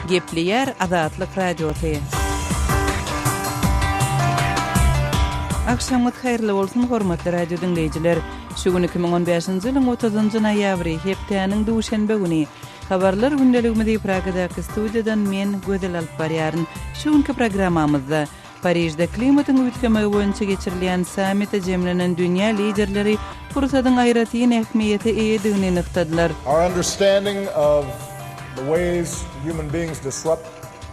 Gepleýär Azatlyk Radiosy. Agşamyňyz haýyrly bolsun, hormatly radio diňleýjiler! Şu gün 2015-nji ýylyň 30-njy noýabry, hepdäniň duşenbe güni. Habarlar gündeligimizi Pragadaky studiýadan men, Gözel alyp barýaryn. Şu günki programmamyzda, Parižde klimatyň üýtgemegi boýunça geçirilýän sammite jemlenen dünýä liderleri pursadyň aýratyn ähmiýete eýedigini nygtadylar. Our understanding of the ways human beings disrupt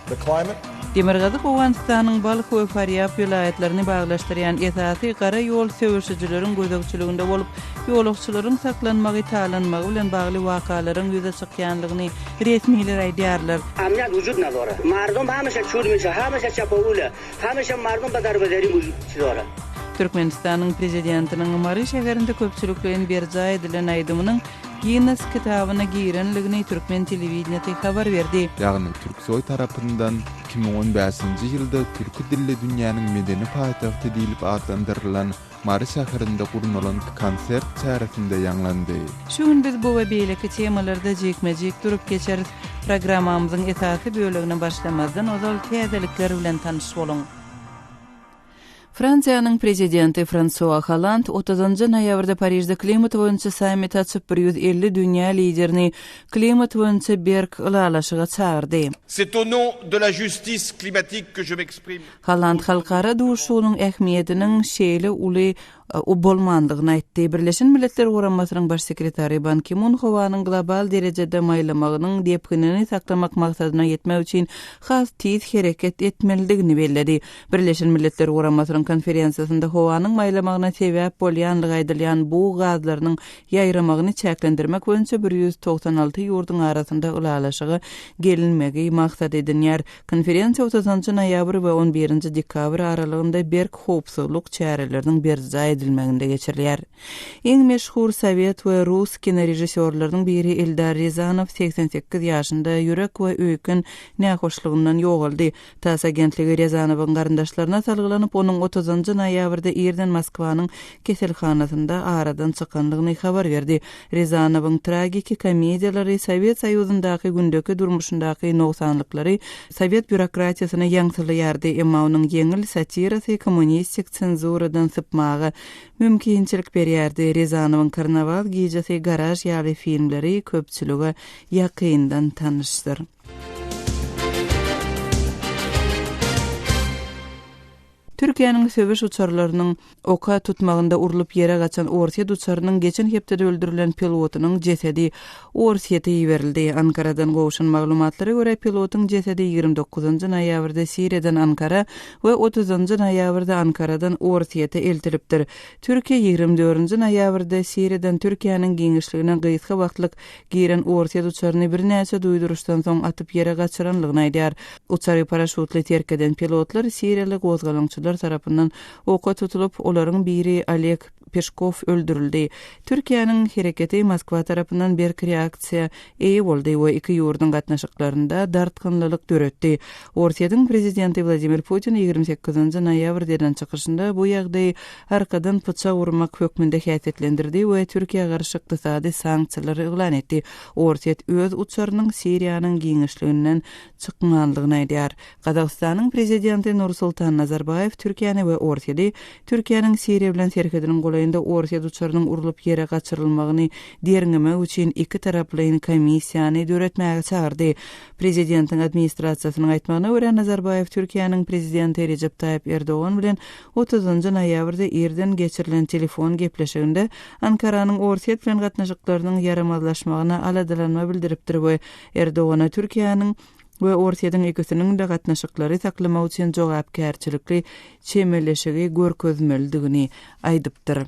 the climate. Demirgazyk Owganystanyň Balh we Farýab welaýatlaryny baglaşdyrýan esasy gara ýol söweşijileriň gözegçiliginde bolup, ýolagçylaryň saklanmagy, talanmagy bilen bagly wakalaryň ýüze çykýanlygyny resmiler aýdýarlar. Amniýat wujud nadora. Mardom hameşe çür mişe, hameşe çapaule, hameşe mardom be darbederi wujud dora. Türkmenistanyň Prezidentiniň Mary şäherinde köpçülikleýin berjaý edilen aýdymynyň Ginnes kitabyna girenligini türkmen telewideniýesi habar berdi. Ýagny Türksoý tarapyndan 2015-nji ýylda türki dilli dünýäniň medeni paýtagty diýlip atlandyrylan Mary şäherinde gurnalan konsert çäresinde ýaňlandy. Şu gün biz bu we beýleki temalarda jikme-jik durup geçeris. Programmamyzyň esasy bölegine başlamazdan ozal täzelikler bilen tanyş boluň. Fransiýanyň Prezidenti Fransua Holland otuzynjy noýabrda Parižde klimat boýunça sammit açyp, 150 dünýä liderini klimat boýunça berk ylalaşyga çagyrdy. C'est au nom de la justice climatique que je m'exprime. Holland halkara duşuşygynyň ähmiýetiniň şeýle uly bolmandygyny aýtdy. Birleşen Milletler Guramasynyň Baş sekretary Ban Ki-mun howanyň global derejede maýlamagynyň depginini saklamak maksadyna ýetmek üçin has tiz hereket etmelidigini belledi. Birleşen Milletler Guramasynyň konferensiýasynda howanyň maýlamagyna sebäp bolýanlygy aýdylýan bug gazlarynyň ýaýramagyny çäklendirmek boýunça 196 ýurduň arasynda ylalaşyga gelinmegi maksat edinýär. Konferensiýa otuzynjy noýabr we on birinji dekabr aralygynda berk howpsuzlyk çäreleriniň berjaý edilmeginde geçirilýär. Iň meşhur sowet we rus kinorežissýorlarynyň biri Eldar Rezanow 88 ýaşynda ýürek we öýken nähoşlugyndan ýogaldy. Tass agentligi Rezanowyň garyndaşlaryna salgylanyp, onuň otuzynjy noýabrda irden Moskwanyň keselhanasynda aradan çykandygyny habar berdi. Rezanowyň tragiki komediýalary Sowet Soýuzyndaky gündeki durmuşyndaky nogsanlyklary sowet býurokratiýasyny ýaňsylaýardy, emma onuň ýeňil satirasy kommunistik senzuradan sypmaga mümkinçilik berýärdi. Rezanowyň Karnawal gijesi, Garaž ýaly filmleri köpçülige ýakyndan tanyşdyr. Türkiýäniň söweş uçarlarynyň oka tutmagynda urlup ýere gaçan orsýet uçarynyň geçen hepdede öldürilen pilotynyň jesedi Orsýete iberildi. Ankaradan gowşan maglumatlara görä, pilotyň jesedi 29 noýabrda Siriýadan Ankara we 30 noýabrda Ankaradan Orsýete eltilipdir. Türkiýe 24 noýabrda Siriýadan Türkiýäniň giňişligine gysga wagtlyk giren orsýet uçaryny birnäçe duýduryşdan soň atyp ýere gaçyranlygyny aýdýar. Uçary paraşutly terk eden pilotlar siriýaly gozgalaňçylar tarapyndan oka tutulyp, olaryň biri Oleg Peşkow öldürildi. Türkiýäniň hereketi Moskwa tarapyndan berk reaksiýa eýe boldy we iki ýurduň gatnaşyklarynda dartgynlylyk döretdi. Orsýetiň prezidenti Wladimir Putin 28 noýabrda eden çykyşynda bu ýagdaýy arkadan pyçak urmak hökmünde häsiýetlendirdi we Türkiýä garşy ykdysady sanksiýalary yglan etdi. Orsýet öz uçarynyň Siriýanyň giňişliginden çykmanlygyny aýdýar. Gazagystanyň prezidenti Nursultan Nazarbaýew Türkiýäni we Orsýedi Türkiýäniň Siriýa bilen serhediniň golaýynda orsýet uçarynyň urlup ýere gaçyrylmagyny derňemek üçin ikitaraplaýyn komissiýany döretmäge çagyrdy. Prezidentiň administrasiýasynyň aýtmagyna görä, Nazarbaýew Türkiýäniň prezidenti Rejep Taýyp Erdogan bilen otuzynjy noýabrda irden geçirilen telefon gepleşiginde Ankaranyň Orsýet bilen gatnaşyklarynyň ýaramazlaşmagyna aladalanma bildiripdir we Erdogana Türkiýäniň we Orsýetiň ikisiniň-de gatnaşyklary saklamak üçin jogapkärçilikli çemeleşigi görkezmelidigini aýdypdyr.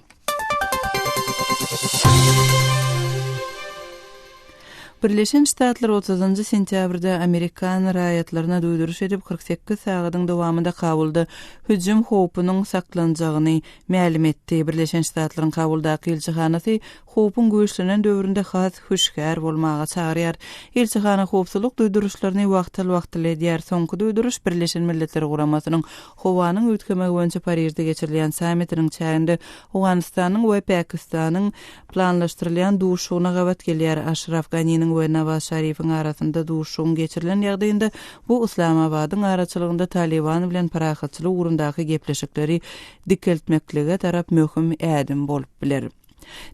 Birleşen Ştatlar otuzynjy sentýabrda amerikan raýatlaryna duýduryş edip, 48 sagadyň dowamynda Kabulda hüjüm howpunyň saklanjagyny mälim etdi. Birleşen Ştatlaryň Kabuldaky ilçihanasy. howpuň güýçlenen döwründe has hüşgär bolmaga çagyrýar. Ilçihana howpsuzlyk duýduryşlaryny wagtal-wagtal edýär. Soňky duýduryş Birleşen Milletler Guramasynyň Howanyň üýtgemegi boýunça Parižde geçirilýän sammitiniň çäginde Owganystanyň we Pakistanyň planlaşdyrylýan duşuşygyna gabat gelýär. Aşraf Ganiniň we Nawaz Şarifiň arasynda duşuşygyň geçirilen ýagdaýynda bu Yslamabadyň araçylygynda Talyban bilen parahatçylyk ugrundaky gepleşikleri dikeltmeklige tarap möhüm ädim bolup biler.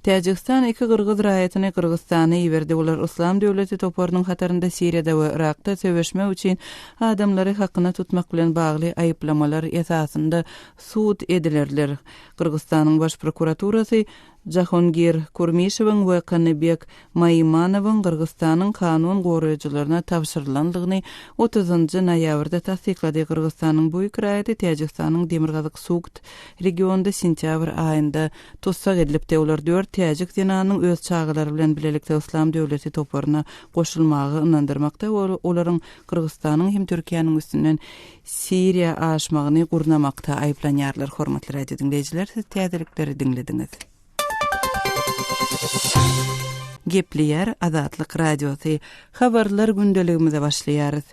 Täjigistan iki gyrgyz raýatyny Gyrgyzystana iberdi. Olar Yslam döwleti toparynyň hatarynda Siriýada we Yrakda söweşmek üçin adamlary hakyna tutmak bilen bagly aýyplamalar esasynda sud edilerler. Gyrgyzystanyň Baş prokuraturasy Jahongir Kurmişewiň we Kanybek Maimanowyň Gyrgyzystanyň kanun goraýjylaryna tabşyrylandygyny otuzynjy noýabrda tassyklady. Gyrgyzystanyň bu iki raýaty Täjigistanyň demirgazyk Sugt regionynda sentýabr aýynda tussag edilipdi. Olar dört täjik zenanynyň öz çagalary bilen bilelikde Yslam döwleti toparyna goşulmaga ynandyrmakda we olaryň Gyrgyzystanyň hem Türkiýäniň üstünden Siriýa aşmagyny gurnamakda aýyplanýarlar. Hormatly radio diňleýjiler, siz täzelikleri diňlediňiz. Gepleýär Azatlyk Radiosy. Habarlar gündeligimize başlaýarys.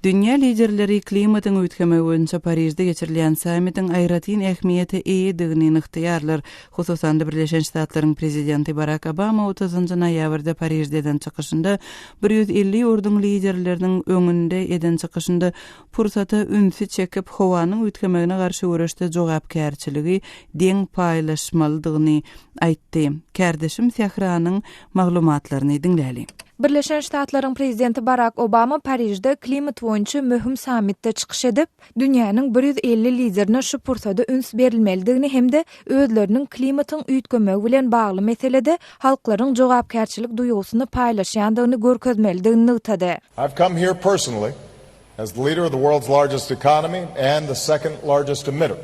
Dünýä liderleri klimatyň üýtgemegi boýunça Parižde geçirilýän sammitiň aýratyn ähmiýete eýedigini nygtaýarlar. Hususan-da, Birleşen Ştatlaryň Prezidenti Barak Obama otuzynjy noýabrda Parižde eden çykyşynda 150 ýurduň liderleriniň öňünde eden çykyşynda pursata ünsi çekip, howanyň üýtgemegine garşy göreşde jogapkärçiligi deň paýlaşmalydygyny aýtdy. Kärdeşim Sähranyň maglumatlaryny diňläliň. Birleşen Ştatlaryň Prezidenti Barak Obama Parižde klimat boýunça möhüm sammitde çykyş edip, dünýäniň 150 liderine şu pursada üns berilmelidigini hem-de özleriniň klimatyň üýtgemegi bilen bagly meselede halklaryň jogapkärçilik duýgusyny paýlaşýandygyny görkezmelidigini nygtady. I've come here personally as the leader of the world's largest economy and the second largest emitter.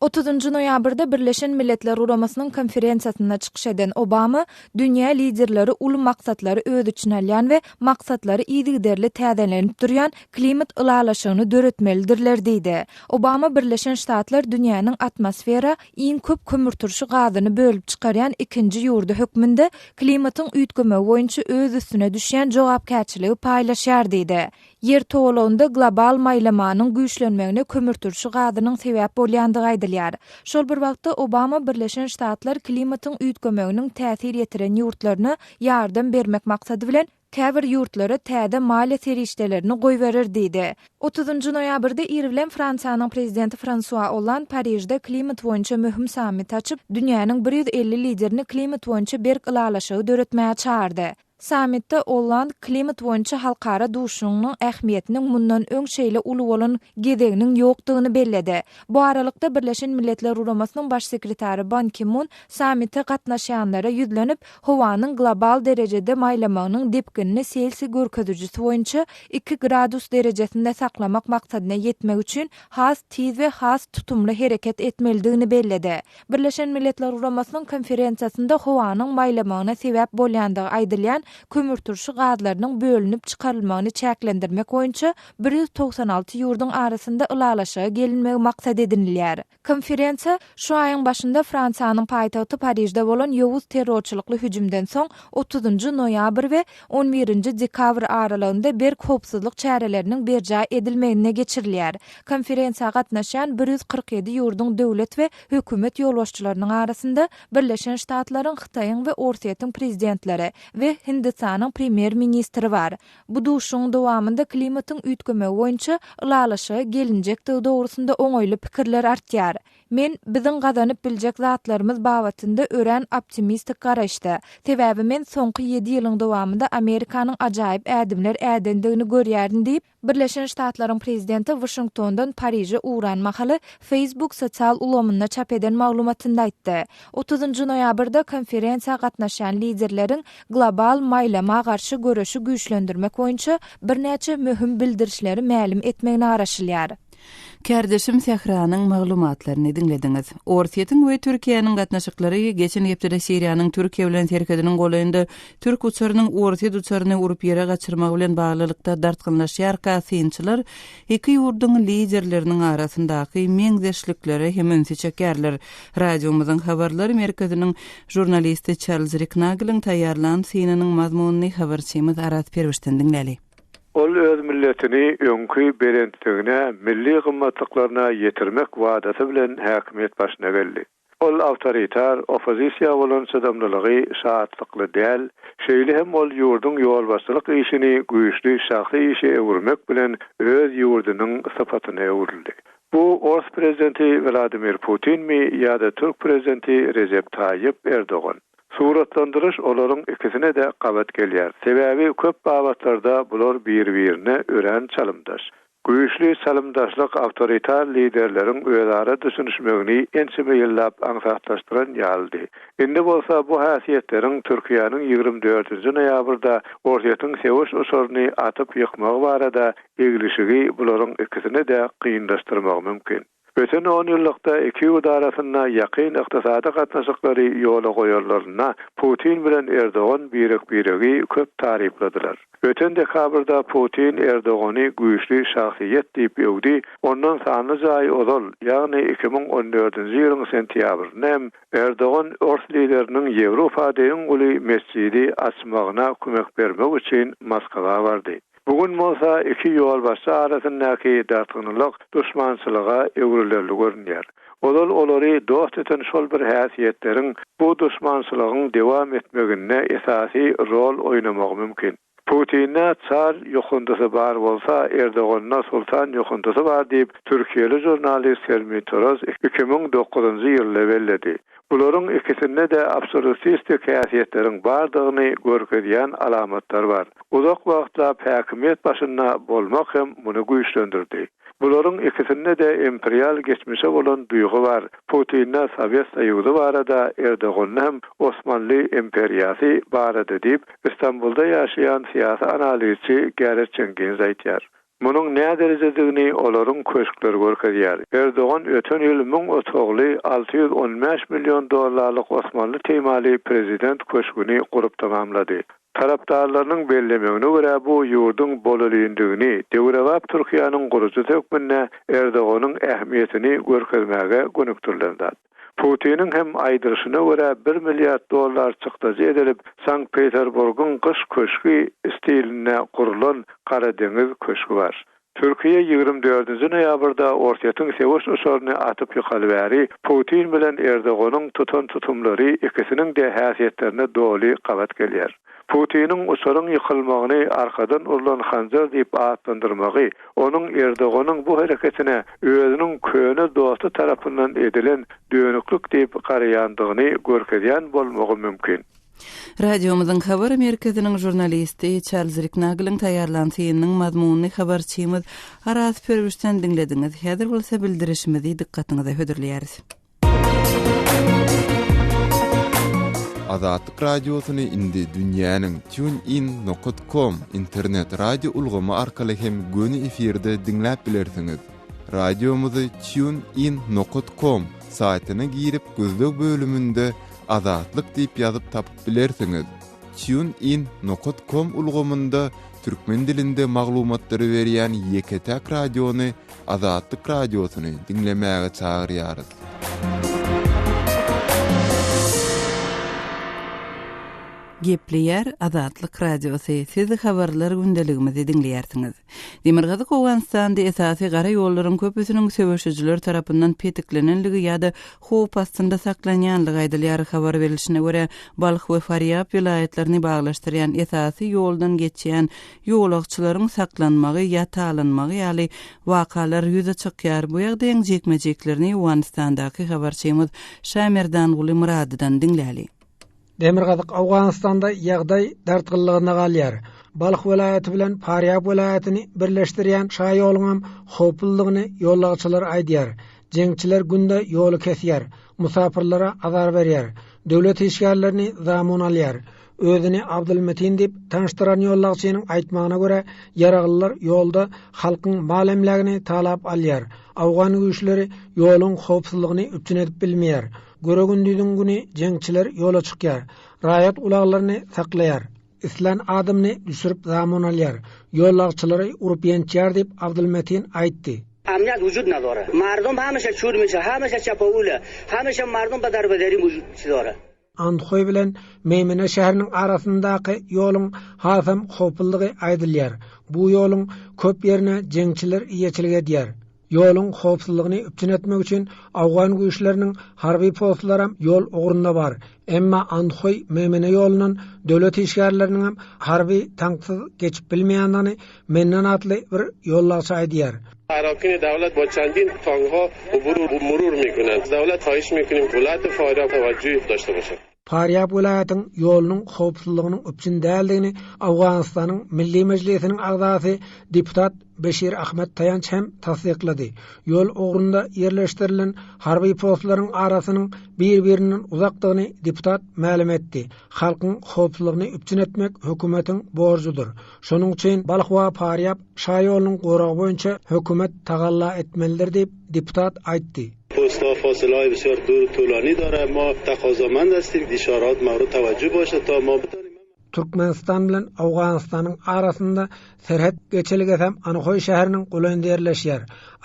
Otuzynjy noýabrda Birleşen Milletler Guramasynyň konferensiýasynda çykyş eden Obama dünýä liderleri uly maksatlary öz içine alýan we maksatlary yzygiderli täzelenip durýan klimat ylalaşygyny döretmelidirler diýdi. Obama Birleşen Ştatlar dünýäniň atmosfera iň köp kömürturşy gazyny bölüp çykarýan ikinji ýurdy hökmünde klimatyň üýtgemegi boýunça öz üstüne düşýän jogapkärçiligi paýlaşýar diýdi. Ýer togalagynda global maýlamanyň güýçlenmegine kömürturşy gazynyň sebäp bolýandygy aýdylýar. Şol bir wagtda, Obama Birleşen Ştatlar klimatyň üýtgemeginiň täsir ýetiren ýurtlaryna ýardam bermek maksady bilen, käbir ýurtlara täze maliýe serişdelerini goýberer diýdi. Otuzynjy noýabrda ir bilen Fransiýanyň Prezidenti Fransua Olland Parižde klimat boýunça möhüm sammit açyp, dünýäniň 150 liderini klimat boýunça berk ylalaşygy döretmäge çagyrdy. Sammitde Olland klimat boýunça halkara duşuşygynyň ähmiýetiniň mundan öň şeýle uly bolan gezeginiň ýokdugyny belledi. Bu aralykda, Birleşen Milletler Guramasynyň Baş sekretary Ban Ki Mun sammite gatnaşýanlara ýüzlenip, howanyň global derejede maýlamagynyň depginini Selsiý görkezijisi boýunça iki gradus derejesinde saklamak maksadyna ýetmek üçin has tiz we has tutumly hereket etmelidigini belledi. Birleşen Milletler Guramasynyň konferensiýasynda howanyň maýlamagyna sebäp bolýandygy aýdylýan kömürturşy gazlarynyň bölünip çykarylmagyny çäklendirmek boýunça 196 ýurduň arasynda ylalaşyga gelinmegi maksat edinilýär. Konferensiýa, şu aýyň başynda Fransiýanyň paýtagty Parižde bolan ýowuz terrorçylykly hüjümden soň otuzynjy noýabr we on birinji dekabr aralygynda berk howpsuzlyk çäreleriniň berjaý edilmeginde geçirilýär. Konferensiýa gatnaşýan 147 ýurduň döwlet we hökümet ýolbaşçylarynyň arasynda Birleşen Ştatlaryň, Hytaýyň we Orsýetiň prezidentleri we Hindistanyň premýer-ministri bar. Bu duşuşygyň dowamynda klimatyň üýtgemegi boýunça ylalaşyga gelinjekdigi dogrusynda oňaýly pikirler artýar. Men biziň gazanyp biljek zatlarymyz babatynda örän optimistik garaýyşda. Sebäbi men soňky ýedi ýylyň dowamynda Amerikanyň ajaýyp ädimler ädendigini görýärin diýip, Birleşen Ştatlaryň prezidenti Waşingtondan Pariže ugran mahaly Facebook sosial ulgamynda çap eden maglumatynda aýtdy. Otuzynjy noýabrda konferensiýa gatnaşýan liderleriň global maýlama garşy göreşi güýçlendirmek boýunça birnäçe möhüm bildirişleri mälim etmegine garaşylýar. Kärdeşim Sähranyň maglumatlaryny diňlediňiz. Orsýetiň we Türkiýäniň gatnaşyklary geçen hepdede Siriýanyň Türkiýe bilen serhediniň golaýynda türk uçarynyň orsýet uçaryny urup ýere gaçyrmagy bilen baglylykda dartgynlaşýarka synçylar iki ýurduň liderleriniň arasyndaky meňzeşliklere hem ünsi çekýärler. Radiomyzyň habarlar merkeziniň žurnalisti Çarlz Riknageliň taýýarlan synynyň mazmunyny habarçymyz Araz Perwişden diňläli. Ol öz milletini öňki belentligine, milli gymmatlyklaryna ýetirmek wadasy bilen häkimiýet başyna geldi. Ol awtoritar, oppozisiýa bolan çydamlylygy şatlykly däl, şeýle hem ol ýurduň ýolbaşçylyk işini güýçli şahsy işe öwürmek bilen öz ýurdunyň sypatyna öwrüldi. Bu ors prezidenti Wladimir Putinmi ýa-da türk prezidenti Rejep Taýyp Erdogan? Suratlandyryş olaryň ikisine-de gabat gelýär. Sebäbi köp babatlarda bular bir-birine örän çalymdaş. Güýçli çalymdaşlyk awtoritar liderleriň özara düşünişmegini ençeme ýyllap aňsatlaşdyran ýalydy. Indi bolsa bu häsiýetleriň Türkiýäniň 24-nji noýabrda Orsýetiň söweş uçaryny atyp ýykmagy barada eglişigi bularyň ikisine-de kynlaşdyrmagy mümkin. Öten onýyllykda iki ýurt arasynda ýakyn ykdysady gatnaşyklary ýola goýanlarynda Putin bilen Erdogan birek-biregi köp tarypladylar. Öten dekabrda Putin Erdogany güýçli şahsyýet diýip öwdi, ondan sanlyja aý ozal, ýagny 2014-nji ýylyň sentýabrynda hem Erdogan ors lideriniň Ýewropada iň uly metjidi açmagyna kömek bermek üçin Moskwa bardy. Bu gün bolsa iki ýolbaşçy arasyndaky dartgynlylyk duşmançylyga öwrülerli görünýär. Ozal olary dost eden şol bir häsiýetleriň bu duşmançylygyň dowam etmeginde esasy rol oýnamagy mümkin. Putinde çar ýokundysy bar bolsa, Erdoganda sultan ýokundysy bar diýip, türkiýeli žurnalist Selmi Toroz 2009-njy ýylda belledi. Bularyň ikisinde-de absolýutistik häsiýetleriň bardygyny görkezýän alamatlar bar. Uzak wagtlap häkimiýet başynda bolmak hem muny güýçlendirdi. Bularyň ikisinde-de imperial geçmişe bolan duýgy bar, Putinde Sowet Soýuzy barada, Erdoganda hem Osmanly imperiýasy barada diýip, Istanbulda ýaşaýan syýasy analizçi Gareth Jenkins aýdýar. Munuň näderejedigini olaryň köşkleri görkezýär. Erdogan öten ýyl müň otagly, 615 million dollarlyk osmanly temaly prezident köşgüni gurup tamamlady. Tarapdarlarynyň bellemegine görä, bu ýurduň bolelindigini, döwrebap Türkiýäniň gurujysy hökmünde Erdoganyň ähmiýetini görkezmäge gönükdirilen zat. Putiniň hem aýdylyşyna görä, bir milliard dollar çykdajy edilip, Sankt-Peterburgyň Gyş köşgi stilinde gurlan Gara deňiz köşgi bar. Türkiýe 24-nji noýabrda Orsýetiň söweş uçaryny atyp ýykaly bäri, Putin bilen Erdoganyň tutan tutumlary ikisiniň-de häsiýetlerine doly gabat gelýär. Putiniň uçaryň ýykylmagyny arkadan urlan hanjar diýip atlandyrmagy, onuň Erdoganyň bu hereketine özüniň köne dosty tarapyndan edilen dönüklik diýip garaýandygyny görkezýän bolmagy mümkin. Radiomyzyň habar merkeziniň žurnalisti Çarlz Riknageliň taýýarlan synynyň mazmunyny habarçymyz Araz Pürwüşden diňlediňiz. Häzir bolsa bildirişimizi dykgatyňyza hödürleýäris. Azatlyk Radiosyny indi dünýäniň TuneIn nokat com internet radio ulgamy arkaly hem göni efirde diňläp bilersiňiz. Radiomyzy TuneIn nokat com saýtyna girip gözleg bölüminde Azatlyk diýip ýazyp tapyp bilersiňiz. TuneIn nokat com ulgamynda türkmen dilinde maglumatlary berýän ýeke-täk radiony Azatlyk Radiosyny diňlemäge çagyrýarys. Gepleýär Azatlyk Radiosy, siz habarlar gündeligimizi diňleýärsiňiz. Demirgazyk Owganystanda esasy gara ýollaryň köpüsiniň söweşijiler tarapyndan petiklenenligi ýa-da howp astynda saklanýanlygy aýdylýar. Habar berlişine görä, Balh we Farýab welaýatlaryny baglaşdyrýan esasy ýoldan geçýän ýolagçylaryň saklanmagy ýa talanmagy ýaly wakalar ýüze çykýar. Bu ýagdaýyň jikme-jiklerini Owganystandaky habarçymyz Şamerdanguly Myradydan diňläli. Demirgazyk Owganystanda ýagdaý dartgynlygyna galýar. Balh welaýaty bilen Farýab welaýatyny birleşdirýän şaýoluňam howpludygyny ýolagçylar aýdýar. Jeňçiler günde ýoly kesýär, musapyrlara azar berýär, döwlet işgärlerini zamun alýar. Özüni Abdylmetin diýip tanyşdyran ýolagçynyň aýtmagyna görä, ýaraglylar ýolda halkyň mal-emlägini talap alýar. Owgan güýçleri ýoluň howpsuzlygyny üpjün edip bilmeýär. Göre-gündiziň güni jeňçiler ýola çykýar. Raýat ulaglaryny saklaýar. Islän adamyny düşürip zamun alýar. Ýolagçylary urup-ýençýär diýip, Abdulmetin aýtdy. Amniýat wujud nadora. Mardum hameşe çür mişe, hameşe çapawule, hameşe mardum ba darbederi wujud dora. Andhoý bilen Meýmene şäheriniň arasyndaky ýoluň hasam howpludygy aýdylýar. Bu ýoluň köp ýerine jeňçiler eýeçilik edýär. Ýoluň howpsuzlygyny üpjün etmek üçin owgan güýçleriniň harby postlaram ýol ugrunda bar. Emma Andhoý Meýmene ýolundan döwlet işgärleriniňem harby tanksyz geçip bilmeýändigini Mennan atly bir ýolagçy aýdýar. Arakini döwlet bo çendin tankha ubur u murur mikunend. Döwlet haýyş mikunim welaýat Farýab tawajjuh daşta boşad. Farýab welaýatyň ýolunyň howpsuzlygynyň üpjün däldigini Owganystanyň Milli Mejlisiniň agzasy deputat Beşir Ahmed Taýanç hem tassyklady. Ýol ugrunda ýerleşdirilen harby postlaryň arasynyň bir-birinden uzakdygyny deputat mälim etdi. Halkyň howpsuzlygyny üpjün etmek hökümetiň borjudyr. Şonuň üçin Balh we Farýab şaýolunyň goragy boýunça hökümet tagalla etmelidir diýip, deputat aýtdy. Posta fasylay bisýar dur tulani dara ma takazamand hastim işarat mawrid tawajjuh başad ta ma bitanim. Türkmenistan bilen Owganystanyň arasynda serhet geçelgesem Anhoý şäheriniň golaýynda ýerleşýär.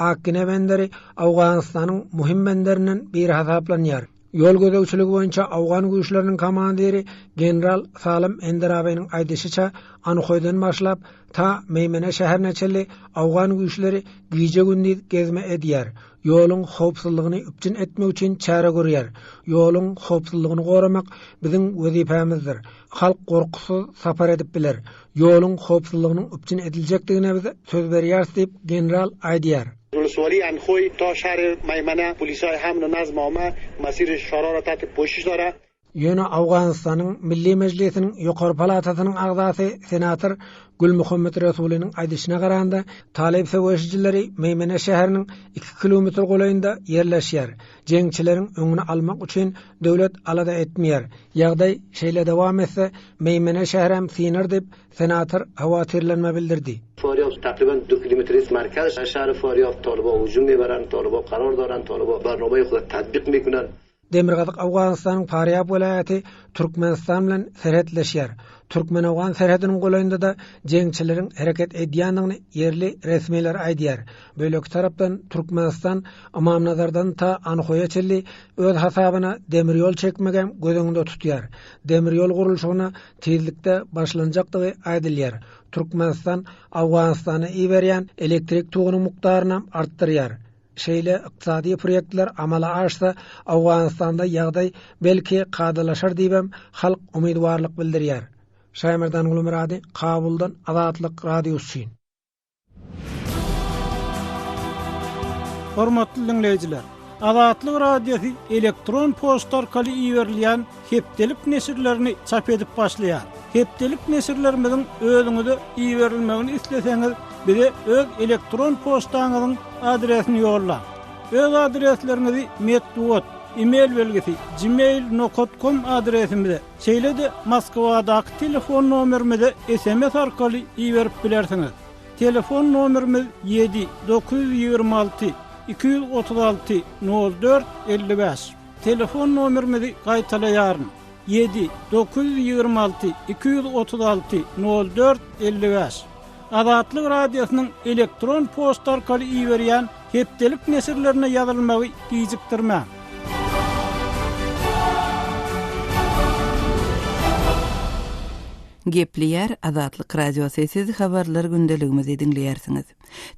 Akgine benderi Owganystanyň möhüm benderinden biri hasaplanýar. Ýol gözegçiligi boýunça owgan güýçleriniň komandiri general Salym Enderabiniň aýdyşyça, Anhoýdan başlap, ta Meýmene şäherine çenli owgan güýçleri gije-gündiz gezme edýär, ýoluň howpsuzlygyny üpjün etmek üçin çäre görýär. Ýoluň howpsuzlygyny goramak biziň wezipämizdir. Halk gorkusyz sapar edip biler. Ýoluň howpsuzlygynyň üpjün ediljekdigine biz söz berýäris diýip, general aýdýar. ولسوالی اندخوی تا شهر میمنه پلیسای حمل و نظم عامه مسیر شارا را تحت پوشش داره. Ýöne Owganystanyň Milli Mejlisiniň ýokary palatasynyň agzasy senator Gülmuhammet Resulynyň aýdyşyna garanda, talyp söweşijileri Meýmene şäheriniň iki kilometr golaýynda ýerleşýär. Jeňçileriň öňüni almak üçin döwlet alada etmeýär. Ýagdaý şeýle dowam etse, Meýmene şäherem synar diýip, Senator howatyrlanma bildirdi. Farýab takryban du kilometr markaz şahri Farýab talyba hujum mebaran, talyba karar doran, talyba barnamaýy huda tatbiq mekunan. Demirgazyk Owganystanyň Farýab welaýaty Türkmenistan bilen serhetleşýär. Türkmen-owgan serhediniň golaýynda-da jeňçileriň hereket edýändigini ýerli resmiler aýdýar. Beýleki tarapdan Türkmenistan Ymamnazardan ta Anhoýa çenli öz hasabyna demir ýol çekmegem göz öňünde tutýar. Demir ýol gurluşygyna tizlikde başlanjakdygy aýdylýar. Türkmenistan Owganystana iberýän elektrik togunyň mukdarynam artdyrýar. Şeýle ykdysady proýektler amala aşsa, Owganystanda ýagdaý belki kadalaşar diýibem halk umydybarlyk bildirýär. Şaýmerdan Gulmyrady, Kabuldan Azatlyk Radiosy üçin. Hormatly diňleýjiler! Azatlyk Radiosy elektron poçta arkaly iberilýän hepdelik neşirlerini çap edip başlaýar. Hepdelik neşirlerimiziň özüňize iberilmegini isleseňiz, bize öz elektron poçtaňyzyň adresini ýollaň. Öz adresleriňizi metbugat, e-mail belgisi, gmail nokat kom adresimize, şeýle-de Moskwadaky telefon nomerimize sms arkaly iberip bilersiňiz. Telefon nomerimiz ýedi, 926 236 04 55. Telefon nomerimizi gaýtalaýaryn, ýedi, 926 236 04 55. Azatlyk Radiosynyň elektron poçta arkaly iberýän hepdelik neşirlerine ýazylmagy gijikdirmäň. Gepleýär Azatlyk Radiosy, siz habarlar gündeligimizi diňleýärsiňiz.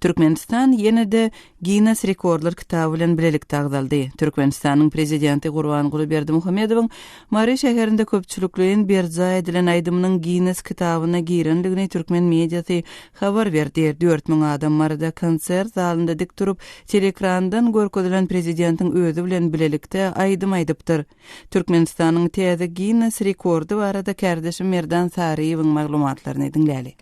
Türkmenistan ýene-de Ginnes rekordlar kitaby bilen bilelikde agzaldy. Türkmenistanyň Prezidenti Gurbanguly Berdimuhamedowyň Mary şäherinde köpçülikleýin berjaý edilen aýdymynyň Ginnes kitabyna girendigini türkmen mediasy habar berdi. 4000 adam Maryda konsert zalynda dik durup, teleekrandan görkezilen prezidentiň özi bilen bilelikde aýdym aýdypdyr. Türkmenistanyň täze Ginnes rekordy barada kärdeşim Merdan Saryýewiň maglumatlaryny diňläli.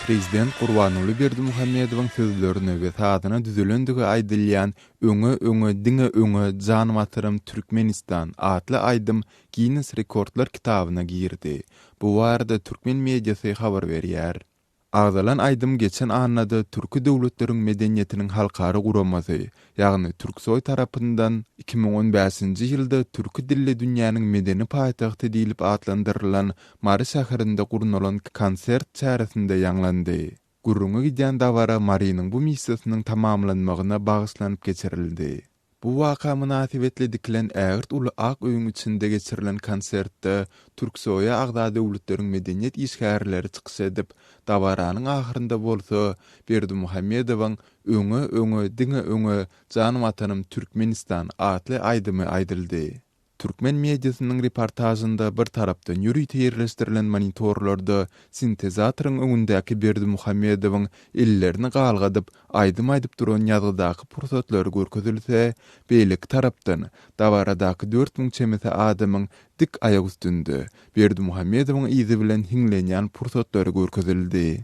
Prezident Gurbanguly Berdimuhamedowyň sözlerine we sazyna düzülendigi aýdylýan Öňe, öňe, diňe öňe, jan Watanym Türkmenistan atly aýdym Ginnes rekordlar kitabyna girdi. Bu barada türkmen mediasy habar berýär. Agzalan aýdym geçen annada Türki döwletleriň medeniýetiniň halkara guramasy, ýagny Türksoý tarapyndan 2015-nji ýylda türki dilli dünýäniň medeni paýtagty diýlip atlandyrylan Mary şäherinde gurnalan konsert çäresinde ýaňlandy. Gürrüňi gidýän dabara Marynyň bu missiýasynyň tamamlanmagyna bagyşlanyp geçirildi. Bu waka mynasybetli dikilen ägirt uly ak öýüň içinde geçirilen konsertde Türksoýa agza döwletleriň medeniýet işgärleri çykyş edip, dabaranyň ahyrynda bolsa Berdimuhamedowyň Öňe, öňe, diňe öňe, jan Watanym Türkmenistan atly aýdymy aýdyldy. Türkmen mediasynyň reportažynda bir tarapdan ýörite ýerleşdirilen monitorlarda sintezatoryň öňündäki Berdimuhamedowyň ellerini galgadyp, aýdym aýdyp duran ýazgydaky pursatlary görkezilse, beýleki tarapdan, dabaradaky 4000 çemesi adamyň dik aýak üstünde, Berdimuhamedowyň yzy bilen hiňlenýän pursatlary görkezildi.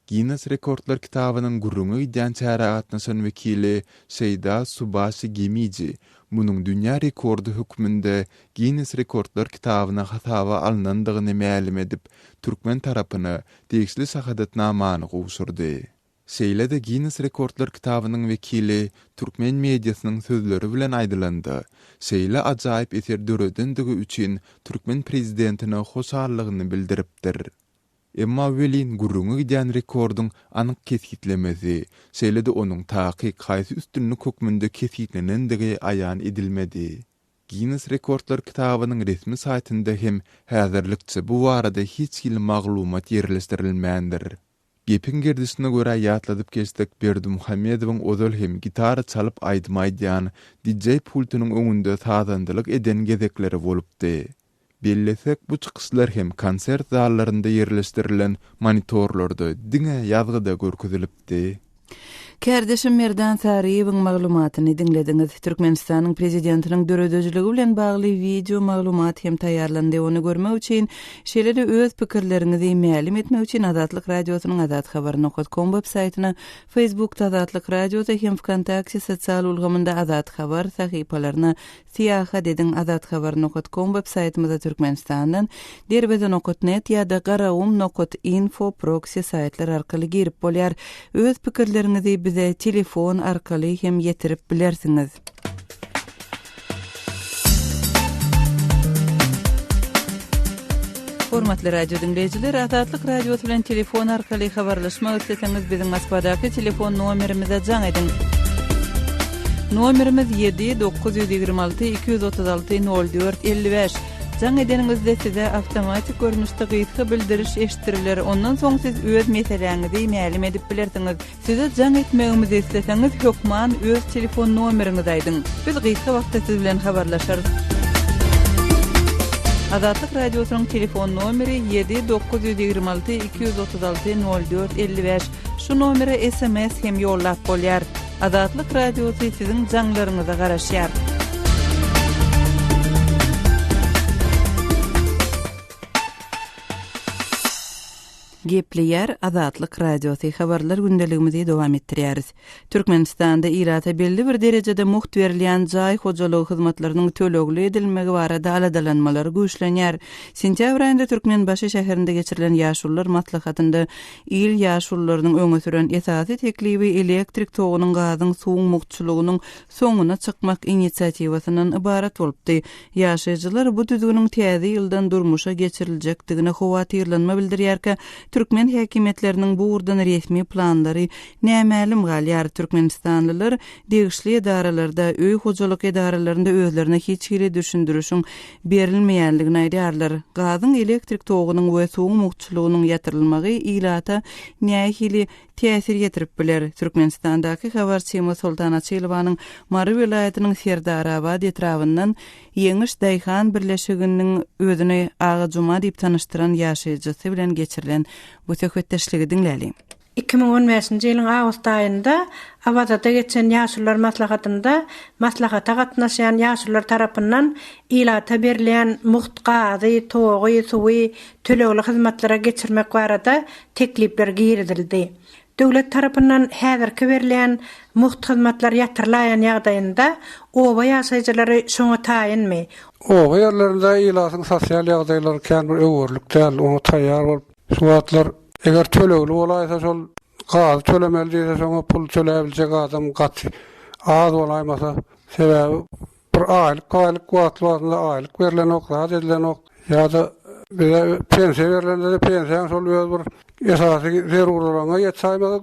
Ginnes rekordlar kitabynyň gürrüňi gidýän çärä gatnaşan wekili Şeýda Subaşi Gemiji munuň dünýä rekordy hökmünde Ginnes rekordlar kitabyna hasaba alnandygyny mälim edip, türkmen tarapyna degişli şahadatnamany gowşurdy. Şeýle-de Ginnes rekordlar kitabynyň wekili türkmen mediasynyň sözleri bilen aýdylanda, şeýle ajaýyp eser döredendigi üçin türkmen prezidentine hoşallygyny bildiripdir. Emma welin gürrüňi gidýän rekordyň anyk kesgitlemesi, şeýle-de onuň takyk haýsy üstünlik hökmünde kesgitlenendigi aýan edilmedi. Ginnes rekordlar kitabynyň resmi saýtynda hem häzirlikçe bu barada hiç hili maglumat ýerleşdirilmändir. Gepiň gerdişine görä ýatladyp geçsek, Berdimuhamedowyň ozal hem gitara çalyp aýdym aýdýan, DJ pultunyň öňünde sazandalyk eden gezekleri bolupdy. Bellesek, bu çykyşlar hem konsert zallarynda ýerleşdirilen monitorlarda diňe ýazgyda görkezilipdi. Kärdeşim Merdan Saryýewiň maglumatyny diňlediňiz. Türkmenistanyň Prezidentiniň döredijiligi bilen bagly wideo maglumat hem taýýarlandy. Ony görmek üçin, şeýle-de öz pikirleriňizi mälim etmek üçin Azatlyk Radiosynyň azathabar nokat kom web saýtyna, Facebookda Azatlyk Radiosy hem Wkontakte sosial ulgamynda Azat Habar sahypalaryna Syýahat ediň Azathabar nokat kom web saýtymyza Türkmenistandan, Derweze nokat net ýa-da Garagum nokat info proksi saýtlar arkaly girip bolýar. Öz pikirleriňizi bize telefon arkaly hem ýetirip bilersiňiz. Hormatly radio diňleýjiler, Azatlyk Radiosy bilen telefon arkaly habarlaşmak isleseňiz, biziň Moskwadaky telefon nomerimize jaň ediň. Nomerimiz 7 926 236 04 55. Jaň edeniňizde size awtomatik görnüşde gysga bildiriş eşitdiriler. Ondan soň siz öz meseläňizi mälim edip bilersiňiz. Size jaň etmegimizi isleseňiz hökman öz telefon nomeriňizi aýdyň. Biz gysga wagtda siz bilen habarlaşarys. Azatlyk Radiosynyň telefon nomeri 7 926 236 04 55. Şu nomere sms hem ýollap bolýar. Azatlyk Radiosy siziň jaňlaryňyza garaşýar. Gepleýär Azatlyk Radiosy, Habarlar gündeligimizi dowam etdirýäris. Türkmenistanda ilata belli bir derejede mugt berilýän jaý hojalygy hyzmatlarynyň tölegli edilmegi barada aladalanmalar güýçlenýär. Sentýabr aýynda Türkmenbaşy şäherinde geçirilen ýaşulular maslahatynda il ýaşulularynyň öňe süren esasy teklibi elektrik togunyň, gazyň, suwuň mugtçulygynyň soňuna çykmak inisiatiwasyndan ybarat bolupdy. Ýaşaýjylar bu düzgüniň täze ýyldan durmuşa geçiriljekdigine howatyrlanma bildirýärkä, türkmen häkimiýetleriniň bu ugurdan resmi planlary nämälim galýar. Türkmenistanlylar degişli edaralarda, öý hojalyk edaralarynda özlerine hiç hili düşündirişiň berilmeýändigini aýdýarlar. Gazyň, elektrik togunyň we suwuň mugtçulygynyň ýatyrylmagy ilata nähili täsir ýetirip biler. Türkmenistandaky habarçymyz Soltan Açylowanyň Mary welaýatynyň Serdarabat etrabyndan Ýeňiş daýhan birleşiginiň özüni Aga Juma diýip tanyşdyran ýaşaýjysy bilen geçirilen bu söhbetdeşligi diňläliň. 2015-nji ýylyň awgust aýynda Awazada geçen Ýaşulular maslahatynda maslahata gatnaşýan ýaşulular tarapyndan ilata berilýän mugt gazy, togy, suwy tölegli hyzmatlara geçirmek barada teklipler girizildi. Döwlet tarapyndan häzirki berilýän mugt hyzmatlar ýatyrylaýan ýagdaýynda oba ýaşaýjylary şoňa taýynmy? Oba ýerlerinde ilatyň sosial ýagdaýlary kän bir öwerlik däl, oňa taýýar bolup şu wagtlar eger tölegli bolaýsa şol gazy tölemeli diýse şoňa pul töläbiljek adam gaty az bolaýmasa sebäbi Bir aýlyk paýlyk wagtly wagtynda aýlyk berlenok, zat edilenok. Ýa-da bize pensiýa berlende-de pensiýaň şol öz bir esasy zerurlygyňa ýetsäýmese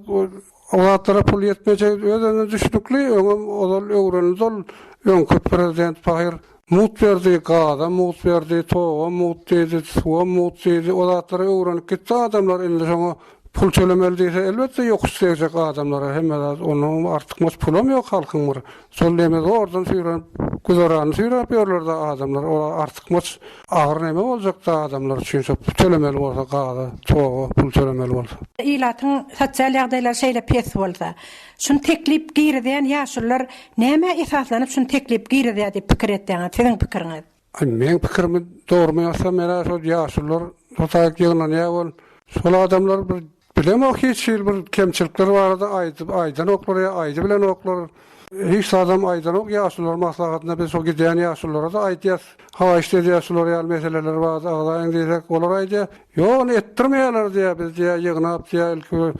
o zatlara pul ýetmejegi öz-özünden düşnükli. Öňem ozal öwrenildi ol. Öňki prezident pahyr mugt berdi, gazam mugt berdi, togam mugt diýdi, suwam mugt diýdi. O zatlara öwrenip gitdi adamlar. Indi şoňa pul tölemeli diýse, elbetde ýokuş degjek adamlara hemme zat. Onnoňam artykmaç pulam ýok halkyň bir. Şol neme zordan süýrenip, güzeranyny süýräp ýörler-dä adamlar. Ol artykmaç agyr neme boljak-da adamlar üçin şo tölemeli bolsa gaza, toga pul tölemeli bolsa. Ilatyň sosial ýagdaýlary şeýle pes bolsa, şuny teklip girizýän ýaşulular nämä esaslanyp şuny teklip girizýär diýip pikir etýäňiz, siziň pikiriňiz? Aý meň pikirimi dogrymy aýtsam menä şol ýaşulular şo taýyk ýygnanýar bol şol adamlar bir bilemok hiç hili bir kemçilikler barada aýdyp aýdanoklar ýa aýdybilenoklar hiç zadam aýdanok ýaşulular maslahatynda biz şo gidýän ýaşululara-da aýdýas haýyşt edýäs şular ýaly meseleler barada agzaýyň diýsek olar aýdýar ýok ony etdirmeýärler diýýär biz diýýär ýygnap diýýär ilki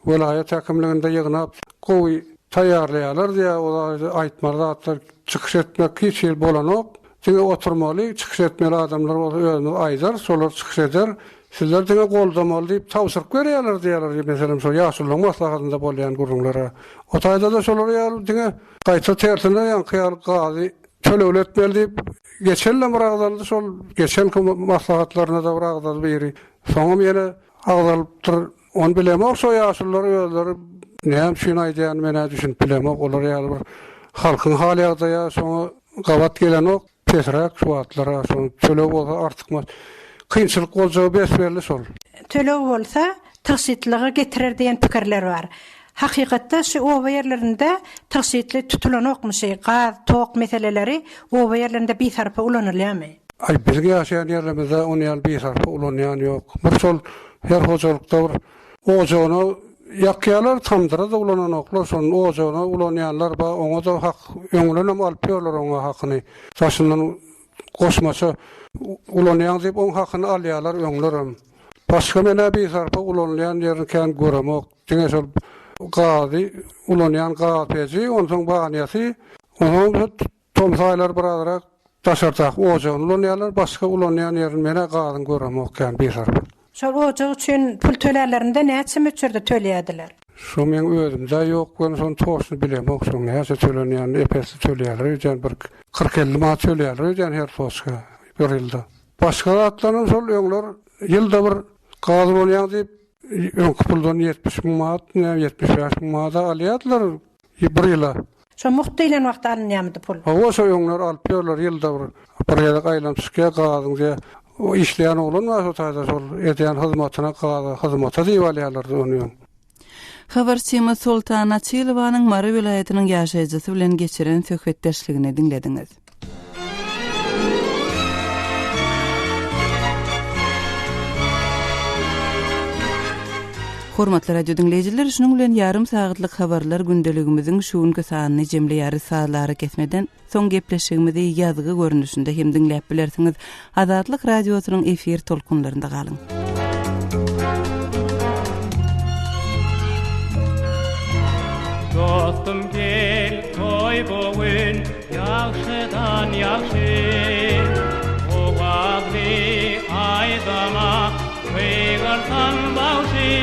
Welaýat häkimliginde ýygnap, gowy taýýarlaýarlar diýýär, olar aýtmaly zatlar, çykyş etmek hiç hili bolanok, diňe oturmaly, çykyş etmeli adamlar bolsa özümiz aýdarys, şolar çykyş eder, sizler diňe goldamaly diýip tabşyryk berýärler diýýärler, meselem şol ýaşulularyň maslahatynda bolýan gürrüňler-ä. O taýda-da şolar ýaly diňe gaýta tersine ýaňky ýaly gazy tölegli etmeli diýip, geçen-de bir agzaldy şol, geçenki maslahatlarynda-da bir agzaldy biri, soňam ýene agzalypdyr. Ony bilemok şo ýaşulular özleri näme üçin aýdýany menä düşünip bilemok olar ýaly bir halkyň hal ýagdaýa şoňa gabat gelenok pesräk şu wagtlara şo töleg bolsa artykmaç kynçylyk boljagy bes belli şol. Töleg bolsa tygşytlyga getirer diýen pikirler bar. Hakykatda şu oba ýerlerinde tygşytly tutulanokmy şy gaz, tok meseleleri oba ýerlerinde bisarpa ulanylýamy? Aý biziň ýaşaýan ýerlerimizde ony ýaly bisarpa ulanýan ýok. Bir şol Her hojalykda bir ojagyna ýakýarlar, tamdyra-da ulananoklar, şony ojagyna ulanýanlar bar, oňa-da hak, öňünden alyp ýörler oňa hakyny. Daşyndan goşmaça ulanýaň diýip, oň hakyny alýarlar öňlerem. Başga men-ä bisarpa ulanylýan ýerini kän göremok. Diňe şol gazy ulanýan gaz peji, onsoň banýasy, onsoňam Tomus aýlary birazrak daşardaky ojagyny ulanýarlar, başga ulanýan ýerini men-ä gazyň göremok kän bisarpa. Şol ojak üçin pul tölänlerinde näçe möçberde tölýärdiler? Şo meň özümde ýok welin şony toçny bilemok şoň näçe tölenýänini ep-esli tölýärler öýdýän bir 40-50 manat tölýärler öýdýän her toçka bir ýylda. Başga zatlaram şol öňler ýylda bir gaz ulanýaň diýip öňki puldan 70 müň manat näme 75 müň manada alýardylar Bir ýyla. Şo mugt diýlen wagtda alynýarmydy pul? Hawa şo öňler alyp ýörler ýylda bir. Bir gezek aýlanyp çykýar gazyň diýä. O işleýän oglan bar şo taýda şol edýän hyzmatyna gaza hyzmata diýip alýarlardy ony öň. Habarçymyz Soltan Açylowanyň Mary welaýatynyň ýaşaýjysy bilen geçiren söhbetdeşligini diňlediňiz. Hormatly radio diňleýjiler, şunuň bilen ýarym sagatlyk habarlar gündeligimiziň şu günki sanyny jemleýäris. Sazly arakesmeden soň gepleşigimizi ýazgy görnüşinde hem diňläp bilersiňiz. Azatlyk Radiosynyň efir tolkunlarynda galyň. Dostum gel toý bu gün ýagşydan ýagşy Owazly aýdyma gygyrsan bagşy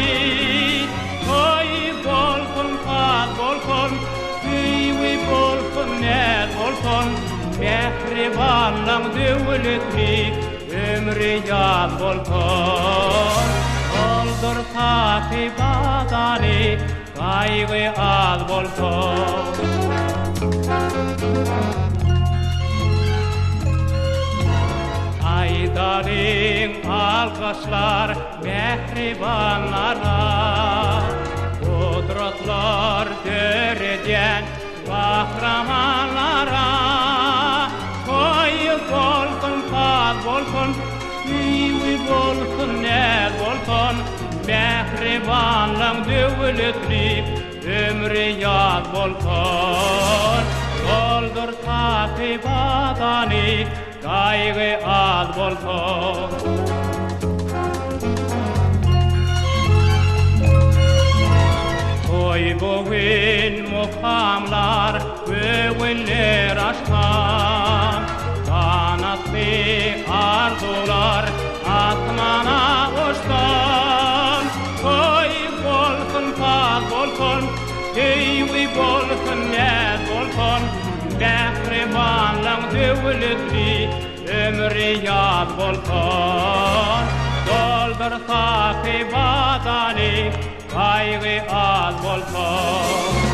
Toý bolsun saz bolsun Söýgi bolsun näz bolsun Mähribanlaň döwletli ömri ýaz bolsun Doldur saky bazary gaýgy az bolsun Aýdalyň alkyşlar mähribanlara. Dostlar döredýän gahrymanlara Toý bolsun, saz bolsun, Söýgi bolsun, näz bolsun, Mähribanlaň döwletli ömri ýaz bolsun. Doldur saky badany, Gaýgy az bolsun. Toý bu gün mukamlar, göwünler açsan, Ganatly arzuwlar asmana uçsan. Toý bolsun, saz bolsun, söýgi bolsun, näz bolsun, Mähribanlaň döwletli ömri ýaz bolsun. Doldur saky badany, gaýgy az bolsun.